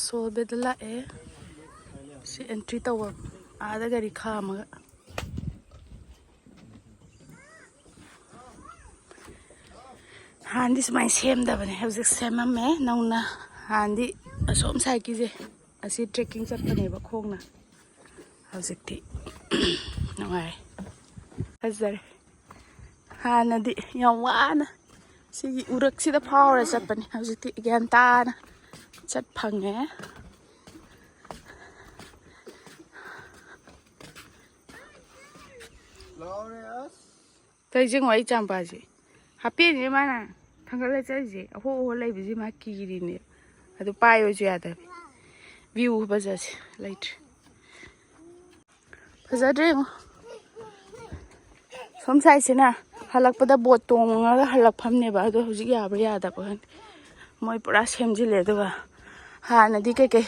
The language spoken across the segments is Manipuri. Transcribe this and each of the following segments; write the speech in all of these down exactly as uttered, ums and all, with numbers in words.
ꯁꯣꯜꯕꯦꯗ ꯂꯥꯛꯑꯦ꯫ ꯁꯤ ꯑꯦꯟꯇ꯭ꯔꯤ ꯇꯧꯕ, ꯑꯥꯗ ꯒꯥꯔꯤ ꯈꯥꯝꯃꯒ꯫ ꯍꯥꯟꯅꯗꯤ ꯁꯨꯃꯥꯏꯅ ꯁꯦꯝꯗꯕꯅꯦ, ꯍꯧꯖꯤꯛ ꯁꯦꯝꯃꯝꯃꯦ ꯅꯧꯅ꯫ ꯍꯥꯟꯅꯗꯤ ꯑꯁꯣꯝ ꯁꯥꯏꯠꯀꯤꯁꯦ ꯑꯁꯤ ꯇ꯭ꯔꯦꯛꯀꯤꯡ ꯆꯠꯄꯅꯦꯕ ꯈꯣꯡꯅ꯫ ꯍꯧꯖꯤꯛꯇꯤ ꯅꯨꯡꯉꯥꯏ, ꯐꯖꯔꯦ꯫ ꯍꯥꯟꯅꯗꯤ ꯌꯥꯝ ꯋꯥꯅ ꯁꯤꯒꯤ ꯎꯔꯛꯁꯤꯗ ꯐꯥꯎꯔ ꯆꯠꯄꯅꯦ, ꯍꯧꯖꯤꯛꯇꯤ ꯒ꯭ꯌꯥꯟ ꯇꯥꯅ ꯆꯠ ꯐꯪꯉꯦ꯫ ꯂꯥꯎꯔꯦ ꯑꯁ꯫ ꯇꯧꯔꯤꯁꯦ ꯌꯦꯡꯉꯣ, ꯑꯩ ꯆꯥꯝꯄꯥꯁꯦ ꯍꯥꯞꯄꯦꯟꯁꯦ ꯃꯥꯅ ꯊꯥꯡꯒꯠꯂ ꯆꯠꯂꯤꯁꯦ, ꯑꯍꯣ ꯑꯍꯣ ꯂꯩꯕꯁꯦ ꯃꯥ ꯀꯤꯔꯤꯅꯦ꯫ ꯑꯗꯨ ꯄꯥꯏꯕꯁꯨ ꯌꯥꯗꯕꯤ꯫ ꯚ꯭ꯌꯨ ꯐꯖꯁꯦ ꯂꯩꯇ꯭ꯔꯦ꯫ ꯐꯖꯗ꯭ꯔꯦ ꯌꯦꯡꯉꯣ꯫ ꯁꯣꯝ ꯁꯥꯏꯠꯁꯤꯅ ꯍꯜꯂꯛꯄꯗ ꯕꯣꯠ ꯇꯣꯡꯉꯒ ꯍꯜꯂꯛꯐꯝꯅꯦꯕ, ꯑꯗꯣ ꯍꯧꯖꯤꯛ ꯌꯥꯕ꯭ꯔꯥ ꯌꯥꯗꯕ꯭ꯔꯥ ꯈꯪꯗꯦ꯫ ꯃꯣꯏ ꯄꯨꯔꯥ ꯁꯦꯝꯖꯤꯜꯂꯦ꯫ ꯑꯗꯨꯒ ꯍꯥꯟꯅꯗꯤ ꯀꯩꯀꯩ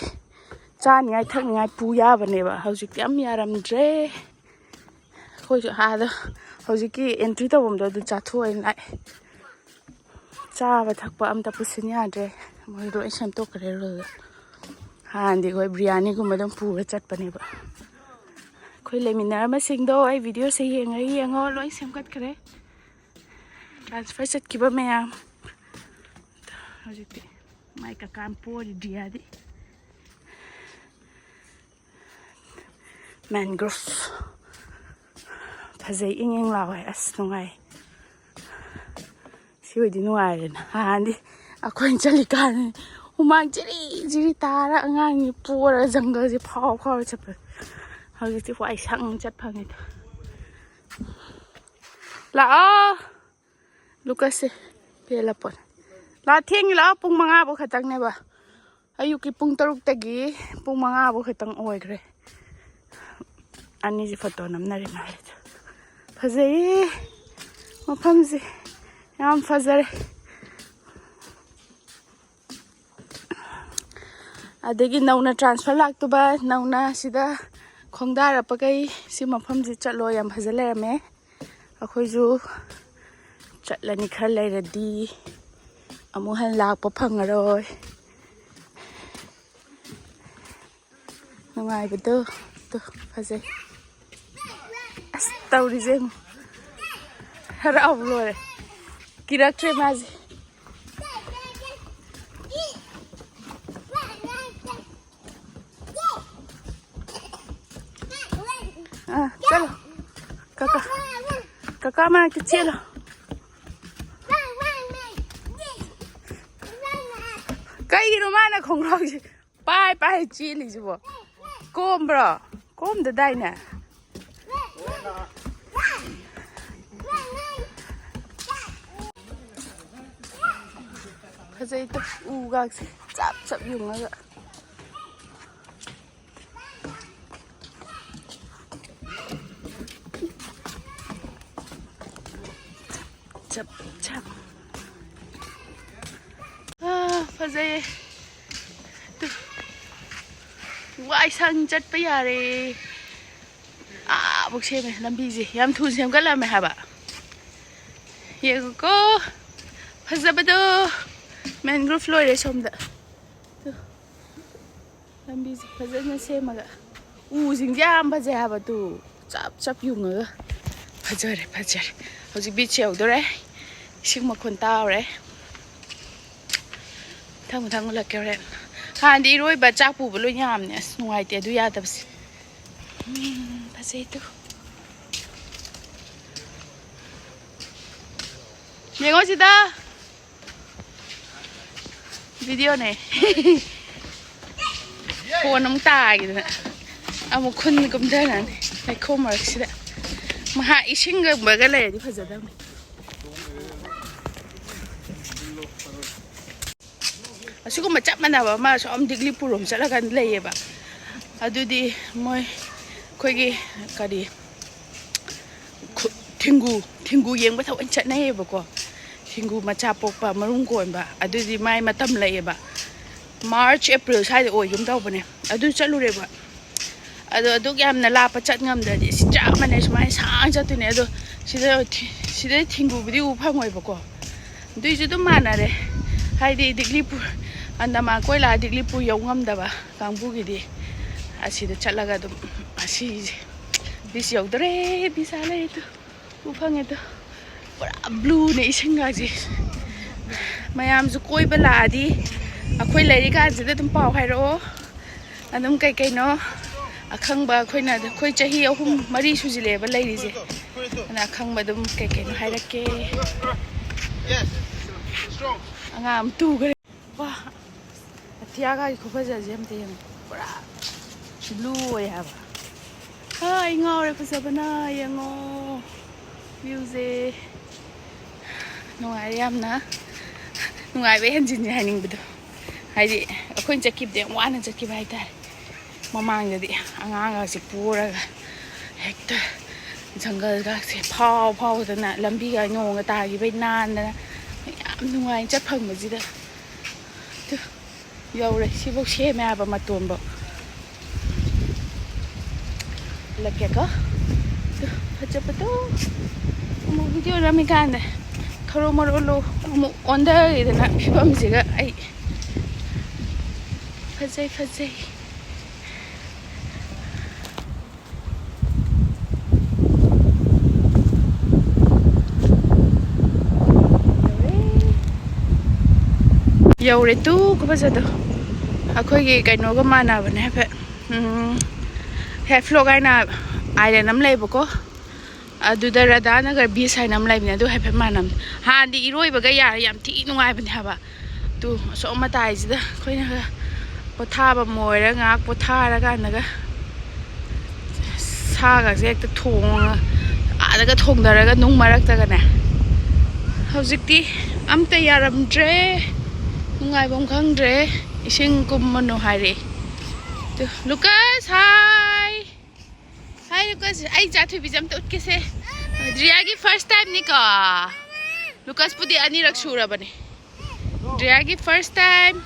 ꯆꯥꯅꯤꯡꯉꯥꯏ ꯊꯛꯅꯤꯡꯉꯥꯏ ꯄꯨ ꯌꯥꯕꯅꯦꯕ, ꯍꯧꯖꯤꯛꯇꯤ ꯌꯥꯝ ꯌꯥꯔꯝꯗ꯭ꯔꯦ꯫ ꯑꯩꯈꯣꯏꯁꯨ ꯑꯥꯗ ꯍꯧꯖꯤꯛꯀꯤ ꯑꯦꯟꯇ꯭ꯔꯤ ꯇꯧꯐꯝꯗꯣ ꯑꯗꯨ ꯆꯥꯊꯣꯛꯑꯦꯅ ꯂꯥꯛꯑꯦ꯫ ꯆꯥꯕ ꯊꯛꯄ ꯑꯝꯇ ꯄꯨꯁꯤꯟ ꯌꯥꯗ꯭ꯔꯦ, ꯃꯣꯏ ꯂꯣꯏ ꯁꯦꯝꯗꯣꯛꯈ꯭ꯔꯦ ꯔꯨꯜꯗ꯫ ꯍꯥꯟꯅꯗꯤ ꯑꯩꯈꯣꯏ ꯕꯤꯔꯌꯥꯅꯤꯒꯨꯝꯕ ꯑꯗꯨꯝ ꯄꯨꯔ ꯆꯠꯄꯅꯦꯕ꯫ ꯑꯩꯈꯣꯏ ꯂꯩꯃꯤꯟꯅꯔꯝꯕꯁꯤꯡꯗꯣ ꯑꯩ ꯚꯤꯗꯤꯑꯣꯁꯦ ꯌꯦꯡꯉ ꯌꯦꯡꯉꯣ ꯂꯣꯏ ꯁꯦꯝꯒꯠꯈ꯭ꯔꯦ꯫ ꯇ꯭ꯔꯥꯟꯁꯐꯔ ꯆꯠꯈꯤꯕ ꯃꯌꯥꯝ꯫ ꯍꯧꯖꯤꯛꯇꯤ ꯃꯥꯏ ꯀꯀꯥ ꯄꯣꯔꯤ ꯗꯤꯌꯥꯗꯤ꯫ ꯃꯦꯟꯒ꯭ꯔꯣꯚ ꯐꯖꯩ, ꯏꯪ ꯏꯪ ꯂꯥꯎꯋꯦ꯫ ꯑꯁ, ꯅꯨꯡꯉꯥꯏ꯫ ꯁꯤ ꯑꯣꯏꯗꯤ ꯅꯨꯡꯉꯥꯏꯔꯦꯅ꯫ ꯍꯥꯟꯅꯗꯤ ꯑꯩꯈꯣꯏꯅ ꯆꯠꯂꯤꯀꯥꯟꯗ ꯍꯨꯃꯥꯡ ꯆꯤꯔꯤ ꯆꯤꯔꯤ ꯇꯥꯔ ꯑꯉꯥꯡꯒꯤ ꯄꯣꯔꯒ ꯖꯪꯒꯜꯁꯦ ꯐꯥꯎ ꯐꯥꯎꯔ ꯆꯠꯄ꯫ ꯍꯧꯖꯤꯛꯇꯤ ꯋꯥꯏ ꯁꯪ ꯆꯠ ꯐꯪꯉꯦꯗ꯫ ꯂꯥꯛꯑꯣ꯫ ꯂꯨꯀꯁꯁꯦ ꯄꯦꯜꯂꯄꯣꯠ꯫ ꯂꯥꯛ ꯊꯦꯡꯉꯤ, ꯂꯥꯛꯑꯣ꯫ ꯄꯨꯡ ꯃꯉꯥ ꯐꯥꯎ ꯈꯛꯇꯪꯅꯦꯕ꯫ ꯑꯌꯨꯛꯀꯤ ꯄꯨꯡ ꯇꯔꯨꯛꯇꯒꯤ ꯄꯨꯡ ꯃꯉꯥ ꯐꯥꯎ ꯈꯛꯇꯪ ꯑꯣꯏꯈ꯭ꯔꯦ꯫ ꯑꯅꯤꯁꯦ ꯐꯣꯇꯣ ꯅꯝꯅꯔꯤ ꯃꯥꯜꯂꯦ꯫ ꯐꯖꯩꯌꯦ ꯃꯐꯝꯁꯦ, ꯌꯥꯝ ꯐꯖꯔꯦ꯫ ꯑꯗꯒꯤ ꯅꯧꯅ ꯇ꯭ꯔꯥꯟꯁꯐꯔ ꯂꯥꯛꯇꯨꯕ, ꯅꯧꯅ ꯁꯤꯗ ꯈꯣꯡꯗꯥꯔꯛꯄꯈꯩ ꯁꯤ ꯃꯐꯝꯁꯤ ꯆꯠꯂꯣ, ꯌꯥꯝ ꯐꯖ ꯂꯩꯔꯝꯃꯦ꯫ ꯑꯩꯈꯣꯏꯁꯨ ꯆꯠꯂꯅꯤ, ꯈꯔ ꯂꯩꯔꯗꯤ ꯑꯃꯨꯛ ꯍꯟꯅ ꯂꯥꯛꯄ ꯐꯪꯉꯔꯣꯏ꯫ ꯅꯨꯡꯉꯥꯏꯕꯗꯣ꯫ ꯇꯨ, ꯐꯖꯩ꯫ ꯑꯁ, ꯇꯧꯔꯤꯁꯦ ꯌꯦꯡꯉꯨ꯫ ꯍꯔꯥꯎꯕ ꯂꯣꯏꯔꯦ꯫ ꯀꯤꯔꯛꯇ꯭ꯔꯦ ꯃꯥꯁꯦ꯫ ꯑꯥ, ꯆꯠꯂꯣ꯫ ꯀꯀꯥ, ꯀꯀꯥ ꯃꯅꯥꯛꯇ ꯆꯦꯜꯂꯣ꯫ ꯀꯩꯒꯤꯅꯣ ꯃꯥꯅ ꯈꯣꯡꯒ꯭ꯔꯥꯎꯁꯦ ꯄꯥꯏ ꯄꯥꯏ ꯆꯦꯜꯂꯤꯁꯤꯕꯣ? ꯀꯣꯝꯕ꯭ꯔꯣ? ꯀꯣꯝꯗꯗꯥꯏꯅꯦ? ꯐꯖꯩꯗ, ꯎꯒꯥꯛꯁꯦ ꯆꯞ ꯆꯞ ꯌꯨꯡꯉꯒ꯫ ꯆꯞ ꯆꯞ꯫ ꯑꯥ, ꯐꯖꯩꯌꯦ꯫ ꯇꯨ꯫ ꯋꯥꯏꯁꯪ ꯆꯠꯄ ꯌꯥꯔꯦ꯫ ꯑꯥꯕꯨꯛ ꯁꯦꯝꯃꯦ ꯂꯝꯕꯤꯁꯦ꯫ ꯌꯥꯝ ꯊꯨꯅ ꯁꯦꯝꯒꯠꯂꯝꯃꯦ ꯍꯥꯏꯕ꯫ ꯌꯦꯡꯉꯨꯀꯣ꯫ ꯐꯖꯕꯗꯣ꯫ ꯃꯦꯟꯒ꯭ꯔꯣꯚ ꯂꯣꯏꯔꯦ ꯁꯣꯝꯗ꯫ ꯇꯨ꯫ ꯂꯝꯕꯤꯁꯦ ꯐꯖꯅ ꯁꯦꯝꯃꯒ꯫ ꯎꯁꯤꯡꯁꯦ ꯌꯥꯝ ꯐꯖꯩ ꯍꯥꯏꯕ ꯇꯨ꯫ ꯆꯞ ꯆꯞ ꯌꯨꯡꯉꯒ꯫ ꯐꯖꯔꯦ, ꯐꯖꯔꯦ꯫ ꯍꯧꯖꯤꯛ ꯕꯤꯆ ꯌꯧꯗꯣꯔꯦ꯫ ꯏꯁꯤꯡ ꯃꯈꯣꯟ ꯇꯥꯍꯧꯔꯦ꯫ ꯃꯊꯪ ꯃꯊꯪ ꯎꯠꯂꯛꯀꯦ ꯍꯣꯔꯦꯟ꯫ ꯍꯥꯟꯅꯗꯤ ꯏꯔꯣꯏꯕ ꯆꯥꯛ ꯄꯨꯕ ꯂꯣꯏ ꯌꯥꯝꯅꯦ꯫ ꯑꯁ, ꯅꯨꯡꯉꯥꯏꯇꯦ ꯑꯗꯨ ꯌꯥꯗꯕꯁꯦ꯫ ꯎꯝ, ꯐꯖꯩ ꯇꯨ꯫ ꯌꯦꯡꯉꯣ ꯁꯤꯗ꯫ ꯚꯤꯗꯤꯑꯣꯅꯦ꯫ ꯐꯣꯟ ꯑꯃꯨꯛ ꯇꯥꯈꯤꯗꯅ ꯑꯃꯨꯛ ꯈꯨꯟ ꯀꯨꯝꯊꯔꯅꯤ ꯂꯩꯈꯣꯝ ꯃꯔꯛꯁꯤꯗ꯫ ꯃꯍꯥꯛ ꯏꯁꯤꯡꯒꯨꯝꯕꯒ ꯂꯩꯔꯗꯤ ꯐꯖꯗꯕꯅꯤ꯫ ꯑꯁꯤꯒꯨꯝꯕ ꯆꯞ ꯃꯥꯟꯅꯕ ꯑꯃ ꯑꯁꯣꯝ ꯗꯤꯒꯂꯤꯄꯨꯔ ꯔꯣꯝ ꯆꯠꯂꯀꯥꯟꯗ ꯂꯩꯌꯦꯕ꯫ ꯑꯗꯨꯗꯤ ꯃꯣꯏ ꯑꯩꯈꯣꯏꯒꯤ ꯀꯔꯤ ꯈꯨ-, ꯊꯦꯡꯒꯨ, ꯊꯦꯡꯒꯨ ꯌꯦꯡꯕ ꯊꯑꯣꯏꯅ ꯆꯠꯅꯩꯌꯦꯕꯀꯣ꯫ ꯊꯦꯡꯒꯨ ꯃꯆꯥ ꯄꯣꯛꯄ, ꯃꯔꯨꯝ ꯀꯣꯟꯕ꯫ ꯑꯗꯨꯗꯤ ꯃꯥꯏ ꯃꯇꯝ ꯂꯩꯌꯦꯕ꯫ ꯃꯥꯔꯆ, ꯑꯦꯄ꯭ꯔꯤꯜ ꯁ꯭ꯋꯥꯏꯗ ꯑꯣꯏꯒꯨꯝ ꯇꯧꯕꯅꯦ꯫ ꯑꯗꯨ ꯆꯠꯂꯨꯔꯦꯕ꯫ ꯑꯗꯣ ꯑꯗꯨꯛ ꯌꯥꯝꯅ ꯂꯥꯞꯄ ꯆꯠ ꯉꯝꯗ꯭ꯔꯗꯤ ꯁꯤ ꯆꯞ ꯃꯥꯟꯅꯩ꯫ ꯁꯨꯃꯥꯏꯅ ꯁꯥꯡꯅ ꯆꯠꯇꯣꯏꯅꯦ꯫ ꯑꯗꯣ ꯁꯤꯗ ꯊꯤ-, ꯁꯤꯗ ꯊꯦꯡꯒꯨꯕꯨꯗꯤ ꯎ ꯐꯪꯉꯣꯏꯕꯀꯣ꯫ ꯑꯗꯨꯏꯁꯨ ꯑꯗꯨꯝ ꯃꯥꯟꯅꯔꯦ꯫ ꯍꯥꯏꯗꯤ ꯗꯤꯒꯂꯤꯄꯨꯔ, ꯑꯟꯗꯃꯥꯟ ꯀꯣꯏꯂꯥ ꯗꯤꯒꯂꯤꯄꯨꯔ ꯌꯧ ꯉꯝꯗꯕ ꯀꯥꯡꯕꯨꯒꯤꯗꯤ꯫ ꯑꯁꯤꯗ ꯆꯠꯂꯒ ꯑꯗꯨꯝ ꯑꯁꯤꯁꯦ ꯕꯤꯆ ꯌꯧꯗꯣꯔꯦ꯫ ꯕꯤꯆ ꯑꯥ ꯂꯩꯔꯦ ꯇꯨ꯫ ꯎ ꯐꯪꯉꯦ ꯇꯨ꯫ ꯄꯨꯔꯥ ꯕ꯭ꯂꯨꯅꯦ ꯏꯁꯤꯡꯒꯁꯦ꯫ ꯃꯌꯥꯝꯁꯨ ꯀꯣꯏꯕ ꯂꯥꯛꯑꯗꯤ ꯑꯩꯈꯣꯏ ꯂꯩꯔꯤꯀꯥꯟꯁꯤꯗ ꯑꯗꯗꯨꯝ ꯄꯥꯎ ꯍꯥꯏꯔꯛꯑꯣ꯫ ꯑꯗꯨꯝ ꯀꯩ ꯀꯩꯅꯣ ꯑꯈꯪꯕ ꯑꯩꯈꯣꯏꯅ, ꯑꯩꯈꯣꯏ ꯆꯍꯤ ꯑꯍꯨꯝ ꯃꯔꯤ ꯁꯨꯖꯤꯜꯂꯛꯑꯦꯕ ꯂꯩꯔꯤꯁꯦ꯫ ꯑꯗꯨꯅ ꯑꯈꯪꯕ ꯑꯗꯨꯝ ꯀꯩ ꯀꯩꯅꯣ ꯍꯥꯏꯔꯛꯀꯦ꯫ ꯑꯉꯥꯡ ꯑꯃ ꯇꯨꯈ꯭ꯔꯦ꯫ ꯋꯥ, ꯑꯇꯤꯌꯥꯒꯥꯒꯤ ꯈꯨꯐꯖꯁꯦ ꯑꯝꯇ ꯌꯦꯡꯉꯣ꯫ ꯄꯨꯔꯥ ꯕ꯭ꯂꯨ ꯑꯣꯏ ꯍꯥꯏꯕ꯫ ꯑꯥ, ꯑꯩ ꯉꯥꯎꯔꯦ ꯐꯖꯕꯅ꯫ ꯌꯦꯡꯉꯣ ꯚ꯭ꯌꯨꯁꯦ꯫ ꯅꯨꯡꯉꯥꯏꯔꯦ ꯌꯥꯝꯅ꯫ ꯅꯨꯡꯉꯥꯏꯕ ꯍꯦꯟꯖꯤꯟꯁꯦ ꯍꯥꯏꯅꯤꯡꯕꯗꯣ꯫ ꯍꯥꯏꯗꯤ ꯑꯩꯈꯣꯏꯅ ꯆꯠꯈꯤꯕꯗꯣ ꯌꯥꯝ ꯋꯥꯅ ꯆꯠꯈꯤꯕ ꯍꯥꯏꯇꯥꯔꯦ꯫ ꯃꯃꯥꯡꯗꯗꯤ ꯑꯉꯥꯡꯒꯁꯦ ꯄꯨꯔꯒ ꯍꯦꯛꯇ ꯖꯪꯒꯜꯒꯁꯦ ꯐꯥꯎ ꯐꯥꯎꯗꯅ ꯂꯝꯕꯤꯒ ꯅꯣꯡꯒ ꯇꯥꯈꯤꯕꯩ ꯅꯥꯟꯗꯅ ꯌꯥꯝ ꯅꯨꯡꯉꯥꯏꯅ ꯆꯠ ꯐꯪꯕꯁꯤꯗ꯫ ꯇꯨ, ꯌꯧꯔꯦ꯫ ꯁꯤꯐꯧ ꯁꯦꯝꯃꯦ ꯍꯥꯏꯕ ꯃꯇꯣꯟꯕꯧ꯫ ꯎꯠꯂꯛꯀꯦꯀꯣ꯫ ꯇꯨ, ꯐꯖꯕꯗꯣ꯫ ꯑꯃꯨꯛ ꯚꯤꯗꯤꯑꯣ ꯅꯝꯃꯤꯀꯥꯟꯗ ꯊꯔꯣ ꯃꯔꯣ ꯂꯣ ꯑꯃꯨꯛ ꯑꯣꯟꯊꯈꯤꯗꯅ ꯐꯤꯕꯝꯁꯤꯒ ꯑꯩ꯫ ꯐꯖꯩ, ꯐꯖꯩ꯫ ꯌꯧꯔꯦ ꯇꯨ, ꯈꯨꯐꯖꯗꯣ꯫ ꯑꯩꯈꯣꯏꯒꯤ ꯀꯩꯅꯣꯒ ꯃꯥꯟꯅꯕꯅꯦ ꯍꯥꯏꯐꯦꯠ꯫ ꯎꯝ, ꯍꯦꯐ꯭ꯂꯣꯛ ꯍꯥꯏꯅ ꯑꯥꯏꯂꯦꯟ ꯑꯃ ꯂꯩꯕꯀꯣ꯫ ꯑꯗꯨꯗ ꯔꯥꯙꯥꯅꯒꯔ ꯕꯤꯆ ꯍꯥꯏꯅ ꯑꯃ ꯂꯩꯕꯅꯦ, ꯑꯗꯨ ꯍꯥꯏꯐꯦꯠ ꯃꯥꯟꯅꯕꯅꯦ꯫ ꯍꯥꯟꯅꯗꯤ ꯏꯔꯣꯏꯕꯒ ꯌꯥꯔꯦ, ꯌꯥꯝ ꯊꯤ ꯅꯨꯡꯉꯥꯏꯕꯅꯦ ꯍꯥꯏꯕ꯫ ꯇꯨ, ꯑꯁꯣꯝ ꯃꯇꯥꯏꯁꯤꯗ ꯑꯩꯈꯣꯏꯅ ꯈꯔ ꯄꯣꯊꯥꯐꯝ ꯑꯣꯏꯔ ꯉꯥꯏꯍꯥꯛ ꯄꯣꯊꯥꯔꯀꯥꯟꯗꯒ ꯁꯥꯒꯁꯦ ꯍꯦꯛꯇ ꯊꯣꯡꯉ, ꯑꯥꯗꯒ ꯊꯣꯡꯊꯔꯒ ꯅꯨꯡ ꯃꯔꯛꯇꯒꯅꯦ꯫ ꯍꯧꯖꯤꯛꯇꯤ ꯑꯝꯇ ꯌꯥꯔꯝꯗ꯭ꯔꯦ, ꯅꯨꯡꯉꯥꯏꯐꯝ ꯈꯪꯗ꯭ꯔꯦ꯫ ꯏꯁꯤꯡ ꯀꯨꯝꯃꯅꯨ ꯍꯥꯏꯔꯛꯑꯦ꯫ ꯇꯨ, ꯂꯨꯀꯁ, ꯍꯥꯏ꯫ ꯍꯥꯏ ꯂꯨꯀꯁ, ꯑꯩ ꯏꯆꯥ ꯊꯣꯏꯕꯤꯁꯦ ꯑꯝꯇ ꯎꯠꯀꯦꯁꯦ꯫ ꯗ꯭ꯔꯤꯌꯥꯒꯤ ꯐꯥꯔꯁ ꯇꯥꯏꯝꯅꯤꯀꯣ꯫ ꯂꯨꯀꯁꯄꯨꯗꯤ ꯑꯅꯤꯔꯛ ꯁꯨꯔꯕꯅꯦ꯫ ꯗ꯭ꯔꯤꯌꯥꯒꯤ ꯐꯥꯔꯁ ꯇꯥꯏꯝ꯫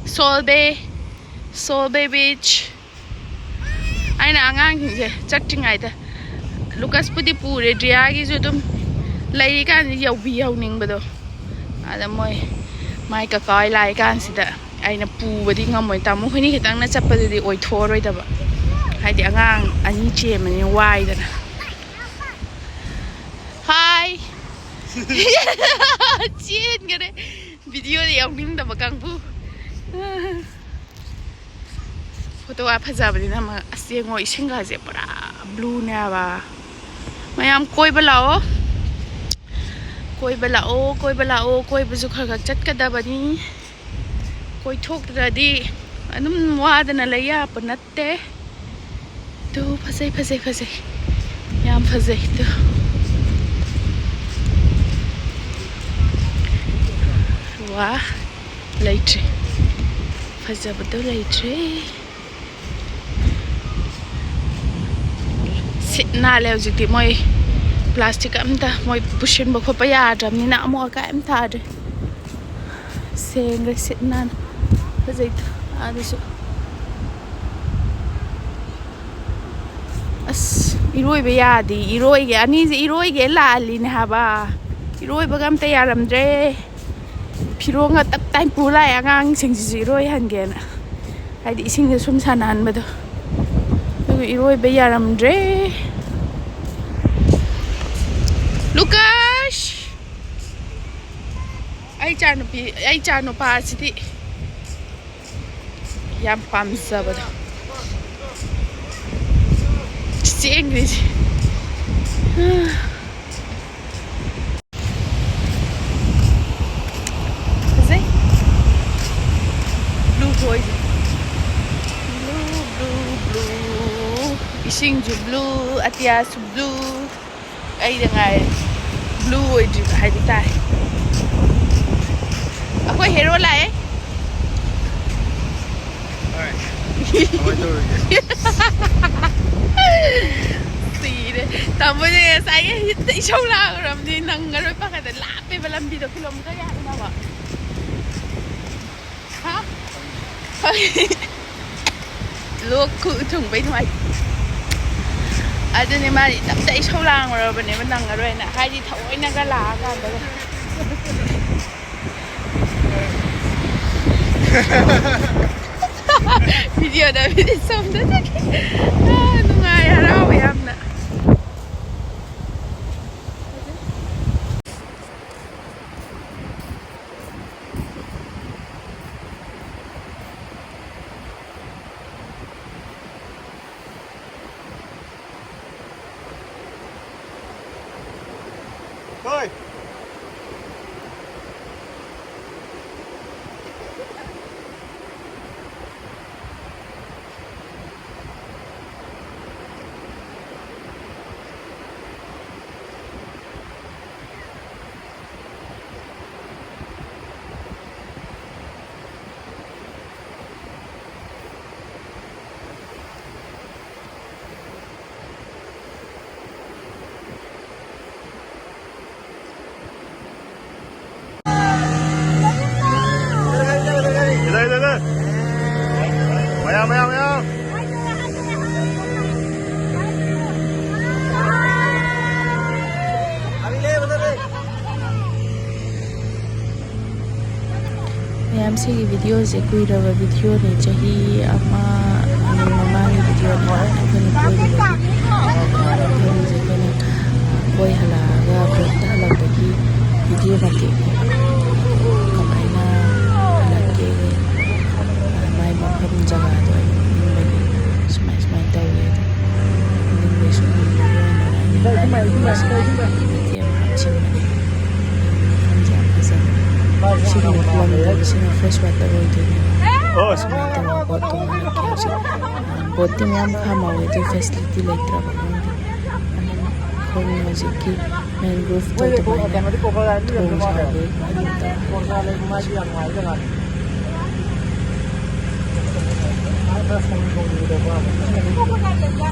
ꯁꯣꯜꯕꯦ, ꯁꯣꯜꯕꯦ ꯕꯤꯆ꯫ ꯑꯩꯅ ꯑꯉꯥꯡꯁꯤꯡꯁꯦ ꯆꯠꯇ꯭ꯔꯤꯉꯩꯗ ꯂꯨꯀꯁꯄꯨꯗꯤ ꯄꯨꯔꯦ, ꯗ꯭ꯔꯤꯌꯥꯒꯤꯁꯨ ꯑꯗꯨꯝ ꯂꯩꯔꯤꯀꯥꯟꯗ ꯌꯧꯕꯤ ꯌꯧꯅꯤꯡꯕꯗꯣ꯫ ꯑꯗ ꯃꯣꯏ ꯃꯥꯏ ꯀꯀꯥ ꯍꯣꯏ ꯂꯥꯛꯏ ꯀꯥꯟꯁꯤꯗ ꯑꯩꯅ ꯄꯨꯕꯗꯤ ꯉꯝꯃꯣꯏ꯫ ꯇꯥꯃꯣ ꯍꯣꯏꯅꯤ ꯈꯤꯇꯪꯅ ꯆꯠꯄꯗꯨꯗꯤ ꯑꯣꯏꯊꯣꯛꯑꯔꯣꯏꯗꯕ, ꯍꯥꯏꯗꯤ ꯑꯉꯥꯡ ꯑꯅꯤ ꯆꯦꯟꯕꯅꯤꯅ ꯋꯥꯏꯗꯅ꯫ ꯍꯥꯏ꯫ ꯆꯦꯟꯈꯔꯦ꯫ ꯚꯤꯗꯤꯑꯣꯗ ꯌꯥꯎꯅꯤꯡꯗꯕ ꯀꯥꯡꯕꯨ꯫ ꯐꯣꯇꯣꯒ ꯐꯖꯕꯅꯤꯅ ꯑꯃ꯫ ꯑꯁ, ꯌꯦꯡꯉꯣ, ꯏꯁꯤꯡꯒꯁꯦ ꯄꯨꯔꯥ ꯕ꯭ꯂꯨꯅꯦ ꯍꯥꯏꯕ꯫ ꯃꯌꯥꯝ ꯀꯣꯏꯕ ꯂꯥꯛꯑꯣ꯫ ꯀꯣꯏꯕ ꯂꯥꯛꯑꯣ, ꯀꯣꯏꯕ ꯂꯥꯛꯑꯣ꯫ ꯀꯣꯏꯕꯁꯨ ꯈꯔ ꯈꯔ ꯆꯠꯀꯗꯕꯅꯤ꯫ ꯀꯣꯏꯊꯣꯛꯇ꯭ꯔꯗꯤ ꯑꯗꯨꯝ ꯋꯥꯗꯅ ꯂꯩ ꯌꯥꯄ ꯅꯠꯇꯦ꯫ ꯇꯨ, ꯐꯖꯩ, ꯐꯖꯩ, ꯐꯖꯩ꯫ ꯌꯥꯝ ꯐꯖꯩ꯫ ꯇꯨ꯫ ꯋꯥ꯫ ꯂꯩꯇ꯭ꯔꯦ꯫ ꯐꯖꯕꯗꯣ ꯂꯩꯇ꯭ꯔꯦ꯫ ꯁꯤꯠ ꯅꯥꯜꯂꯦ ꯍꯧꯖꯤꯛꯇꯤ꯫ ꯃꯣꯏ ꯄ꯭ꯂꯥꯁꯇꯤꯛ ꯑꯝꯇ ꯃꯣꯏ ꯄꯨꯁꯤꯟꯕ ꯈꯣꯠꯄ ꯌꯥꯗ꯭ꯔꯕꯅꯤꯅ ꯑꯃꯣꯠ ꯑꯀꯥꯏ ꯑꯝꯇ ꯇꯥꯗ꯭ꯔꯦ꯫ ꯁꯦꯡꯈ꯭ꯔꯦ ꯁꯤꯠ ꯅꯥꯟꯅ꯫ ꯐꯖꯩꯗ ꯑꯥꯗꯁꯨ꯫ ꯑꯁ, ꯏꯔꯣꯏꯕ ꯌꯥꯗꯦ꯫ ꯏꯔꯣꯏꯒꯦ, ꯑꯅꯤꯁꯦ ꯏꯔꯣꯏꯒꯦ ꯂꯥꯛꯍꯜꯂꯤꯅꯦ ꯍꯥꯏꯕ꯫ ꯏꯔꯣꯏꯕꯒ ꯑꯝꯇ ꯌꯥꯔꯝꯗ꯭ꯔꯦ꯫ ꯐꯤꯔꯣꯟꯒ ꯇꯞ ꯇꯥꯏꯅ ꯄꯨ ꯂꯥꯛꯑꯦ ꯑꯉꯥꯡꯁꯤꯡꯁꯤꯁꯨ ꯏꯔꯣꯏꯍꯟꯒꯦꯅ꯫ ꯍꯥꯏꯗꯤ ꯏꯁꯤꯡꯗ ꯁꯨꯝ ꯁꯥꯟꯅꯍꯟꯕꯗꯣ꯫ ꯑꯗꯨꯒ ꯏꯔꯣꯏꯕ ꯌꯥꯔꯝꯗ꯭ꯔꯦ꯫ ꯂꯨꯀꯥꯁ! ꯑꯩ ꯏꯆꯥ ꯅꯨꯄꯤ, ꯑꯩ ꯏꯆꯥ ꯅꯨꯄꯥꯁꯤꯗꯤ ꯌꯥꯝ ꯄꯥꯝꯖꯕꯗꯣ꯫ ꯆꯦꯟꯈ꯭ꯔꯤꯁꯦ꯫ ꯐꯖꯩ꯫ ꯕ꯭ꯂꯨ ꯊꯣꯛꯏꯁꯦ꯫ Blue, blue, blue. ꯏꯁꯤꯡꯁꯨ ꯕ꯭ꯂꯨ, ꯑꯇꯤꯌꯥꯁꯨ ꯕ꯭ꯂꯨ꯫ ꯑꯩꯗ ꯉꯥꯏꯔꯦ ꯕ꯭ꯂꯨ ꯑꯣꯏꯗ꯭ꯔꯤꯕ ꯍꯥꯏꯕ ꯇꯥꯔꯦ꯫ ꯑꯩꯈꯣꯏ ꯍꯦꯔꯣ ꯂꯥꯛꯑꯦ꯫ ꯀꯃꯥꯏꯅ ꯇꯧꯔꯤꯒꯦ? ꯁꯤꯔꯦ꯫ ꯇꯥꯃꯣꯁꯦ ꯉꯁꯥꯏꯒꯤ ꯍꯤꯠꯇ ꯏꯁꯧ ꯂꯥꯡꯉꯨꯔꯕꯅꯤ, ꯅꯪꯉꯔꯣꯏ ꯄꯥꯈꯠꯇ꯫ ꯂꯥꯞꯄꯦꯕ ꯂꯝꯕꯤꯗꯣ, ꯀꯤꯂꯣꯃꯤꯇꯔ ꯀꯌꯥꯅꯣ ꯇꯥꯃꯣ? ꯍꯥ? ꯂꯣꯛ ꯈꯨ ꯊꯨꯡꯕꯩ ꯅꯨꯡꯉꯥꯏ꯫ ꯑꯗꯨꯅꯦ ꯃꯥꯗꯤ ꯇꯞꯇ ꯏꯁꯧ ꯂꯥꯡꯉꯨꯔꯕꯅꯦꯕ, ꯅꯪꯉꯔꯣꯏꯅ꯫ ꯍꯥꯏꯗꯤ ꯊꯑꯣꯏꯅꯒ ꯂꯥꯛꯑꯀꯥꯟꯗꯒ꯫ ꯚꯤꯗꯤꯑꯣꯗ ꯃꯤꯅꯤꯠ ꯁꯣꯝꯗ ꯆꯠꯈꯤ꯫ ꯑꯥ, ꯅꯨꯡꯉꯥꯏ, ꯍꯔꯥꯎꯋꯦ ꯌꯥꯝꯅ꯫ ꯍꯣꯏ꯫ ꯃꯌꯥꯝ, ꯃꯌꯥꯝ, ꯃꯌꯥꯝ꯫ ꯃꯌꯥꯝ, ꯁꯤꯒꯤ ꯚꯤꯗꯤꯑꯣꯁꯦ ꯀꯨꯏꯔꯕ ꯚꯤꯗꯤꯑꯣꯅꯤ, ꯆꯍꯤ ꯑꯃ ꯑꯅꯤ ꯃꯃꯥꯡꯒꯤ ꯚꯤꯗꯤꯑꯣꯅꯤ꯫ ꯑꯩꯈꯣꯏꯅ ꯀꯣꯏꯔꯨꯕꯒꯤ ꯃꯐꯝꯁꯦ ꯑꯩꯈꯣꯏꯅ ꯀꯣꯏ ꯍꯜꯂꯛꯑꯒ ꯕꯣꯠꯇ ꯍꯜꯂꯛꯄꯒꯤ ꯚꯤꯗꯤꯑꯣ ꯃꯇꯦꯛꯅꯦꯕ꯫ ꯀꯃꯥꯏꯅ ꯍꯜꯂꯛꯀꯦ, ꯃꯥꯏ ꯃꯐꯝ ꯖꯒꯥꯗꯣ ꯑꯩꯅ ꯎꯠꯅꯤꯡꯕꯒꯤ ꯁꯨꯃꯥꯏ ꯁꯨꯃꯥꯏꯅ ꯇꯧꯋꯦ ꯑꯗꯣ꯫ ꯎꯠꯅꯤꯡꯕꯒꯤ ꯁꯨꯝ ꯎꯠꯅꯤꯡꯕꯒꯤ ꯑꯣꯏꯅ ꯑꯩꯅ ꯃꯇꯦꯛ ꯑꯃ ꯍꯥꯞꯆꯤꯟꯕꯅꯦ꯫ ꯃꯐꯝꯁꯦ ꯌꯥꯝ ꯐꯖꯕꯅꯦ꯫ ꯁꯤꯒꯤ ꯃꯐꯝꯗꯣ, ꯁꯤꯅ ꯐ꯭ꯔꯦꯁ ꯋꯥꯇꯔ ꯑꯣꯏꯗꯣꯏꯅꯦꯕ꯫ ꯑꯣ꯫ ꯁꯨꯃꯥꯏꯅ ꯇꯧꯔꯒ ꯕꯣꯠ ꯇꯣꯡꯉꯒ ꯍꯧꯖꯤꯛ, ꯕꯣꯠꯇꯤ ꯃꯌꯥꯝ ꯈꯥꯝꯍꯧꯋꯦ, ꯑꯗꯨ ꯐꯦꯁꯤꯂꯤꯇꯤ ꯂꯩꯇ꯭ꯔꯕ ꯈꯪꯗꯦ꯫ ꯑꯗꯨꯝ ꯑꯩꯈꯣꯏꯅ ꯍꯧꯖꯤꯛꯀꯤ ꯃꯦꯟꯒ꯭ꯔꯣꯚꯇꯣ ꯑꯗꯨꯃꯥꯏꯅ ꯊꯣꯡ ꯁꯥꯕꯒꯤ ꯃꯑꯣꯡꯗ